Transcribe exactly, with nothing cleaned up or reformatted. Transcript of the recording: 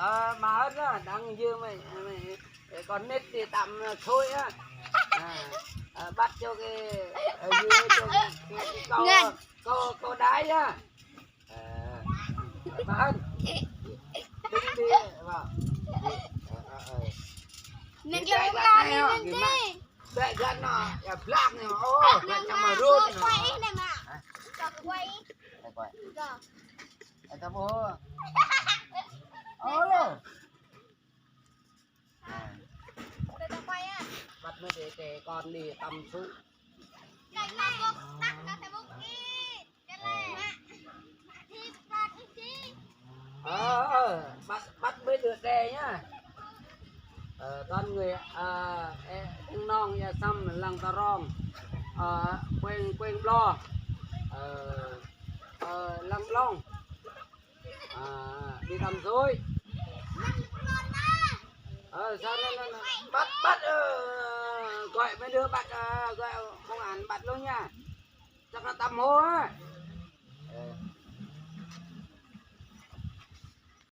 Ơ, mă hơt á, đang dư mơi, mơi, ơ, kơ nĕt đi tăm, ơ, sôi á. À, ơ, bắt cho cái, ơ, dư cho cái, cái, cái câu, câu, câu đáy á. Ơ, mă hơt. Tính đi, vâng. Ơ, ơ, ơ. Nĕt đi, Bĕ găn nă, ya blak nă, ô, bĕ čăm mă rut nă. Quay ih nă mă. Hă? Cho quay ih. Ơ, quay. Cho. Ơ, ta ƀuh. Ô, lô. Cho, cho quay á. Bắt mơi để, để con đi tăm sôi. Cái này, tắt, tắt cái Facebook đi. Ơ, ơ, bắt, bắt mấy đứa trẻ nhá. Ờ, con người, à, ê, Ưng Nong, ya Săm, lăng ta rong. Ờ, Quêng, Quêng Blo. Ờ, ờ, lăng Blong. À, đi tăm sôi. Ờ, sao nó, nó, nó, bắt, bắt, ờ, gọi mấy đứa bắt, ờ, gọi công an bắt luôn nha. Chắc là tăm hô á.